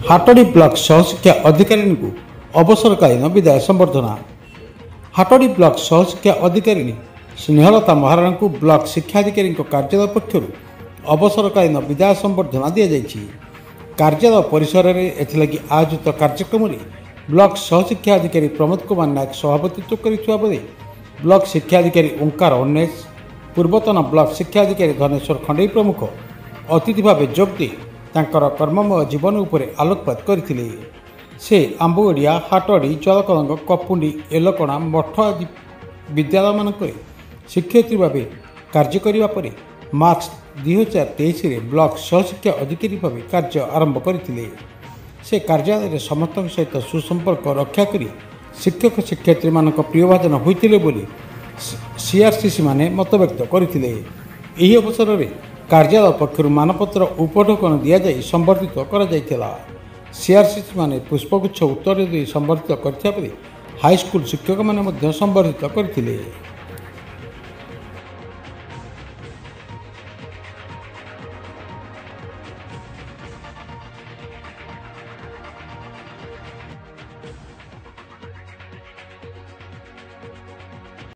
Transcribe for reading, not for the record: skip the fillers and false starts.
ହାଟଡି block ସହଶିକ୍ଷା ଅଧିକାରିଣୀଙ୍କୁ ଅବସରକାଳୀନ ବିଦାୟ ସମ୍ବର୍ଦ୍ଧନା। ହାଟଡି ବ୍ଲକ ସହଶିକ୍ଷା ଅଧିକାରିଣୀ ସ୍ନେହଲତା ମହାରଣାଙ୍କୁ ବ୍ଲକ ଶିକ୍ଷାଧିକାରୀଙ୍କ କାର୍ଯ୍ୟାଳୟ ପକ୍ଷରୁ ଅବସରକାଳୀନ ବିଦାୟ ସମ୍ବର୍ଦ୍ଧନା ଦିଆଯାଇଛି। କାର୍ଯ୍ୟାଳୟ ପରିସରରେ ଏଥିଲାଗି ଆୟୋଜିତ କାର୍ଯ୍ୟକ୍ରମରେ ବ୍ଲକ ସହଶିକ୍ଷା ଅଧିକାରୀ ପ୍ରମୋଦ କୁମାର ନାୟକ ସଭାପତିତ୍ୱ କରିଥିବା ବେଳେ ବ୍ଲକ ଶିକ୍ଷାଧିକାରୀ ଓଙ୍କାର ଅନ୍ୱେଷ, ପୂର୍ବତନ ବ୍ଲକ ଶିକ୍ଷାଧିକାରୀ ଧନେଶ୍ୱର ଖଣ୍ଡେଇ ପ୍ରମୁଖ ଅତିଥି ଭାବେ ଯୋଗ ଦେଇ ତାଙ୍କର କର୍ମମୟ ଜୀବନ ଉପରେ ଆଲୋକପାତ କରିଥିଲେ। ସେ ଆମ୍ବୁଗଡ଼ିଆ, ହାଟଡ଼ି, ଜଳକଳଙ୍ଗ, କପୁଣ୍ଡି, ଏଲକଣା, ମଠ ଆଦି ବିଦ୍ୟାଳୟମାନଙ୍କରେ ଶିକ୍ଷୟିତ୍ରୀ ଭାବେ କାର୍ଯ୍ୟ କରିବା ପରେ ମାର୍ଚ୍ଚ 2023ରେ ବ୍ଲକ ସହଶିକ୍ଷା ଅଧିକାରୀ ଭାବେ କାର୍ଯ୍ୟ ଆରମ୍ଭ କରିଥିଲେ। ସେ କାର୍ଯ୍ୟାଳୟରେ ସମସ୍ତଙ୍କ ସହିତ ସୁସମ୍ପର୍କ ରକ୍ଷା କରି ଶିକ୍ଷକ ଶିକ୍ଷୟିତ୍ରୀମାନଙ୍କ ପ୍ରିୟଭାଜନ ହୋଇଥିଲେ ବୋଲି ସିଆର୍ସିସିମାନେ ମତବ୍ୟକ୍ତ କରିଥିଲେ। ଏହି ଅବସରରେ କାର୍ଯ୍ୟାଳୟ ପକ୍ଷରୁ ମାନପତ୍ର ଉପଢୌକନ ଦିଆଯାଇ ସମ୍ବର୍ଦ୍ଧିତ କରାଯାଇଥିଲା। ସିଆର୍ସିସିମାନେ ପୁଷ୍ପଗୁଚ୍ଛ ଉତ୍ତର ଦେଇ ସମ୍ବର୍ଦ୍ଧିତ କରିଥିବା ବେଳେ ହାଇସ୍କୁଲ ଶିକ୍ଷକମାନେ ମଧ୍ୟ ସମ୍ବର୍ଦ୍ଧିତ କରିଥିଲେ।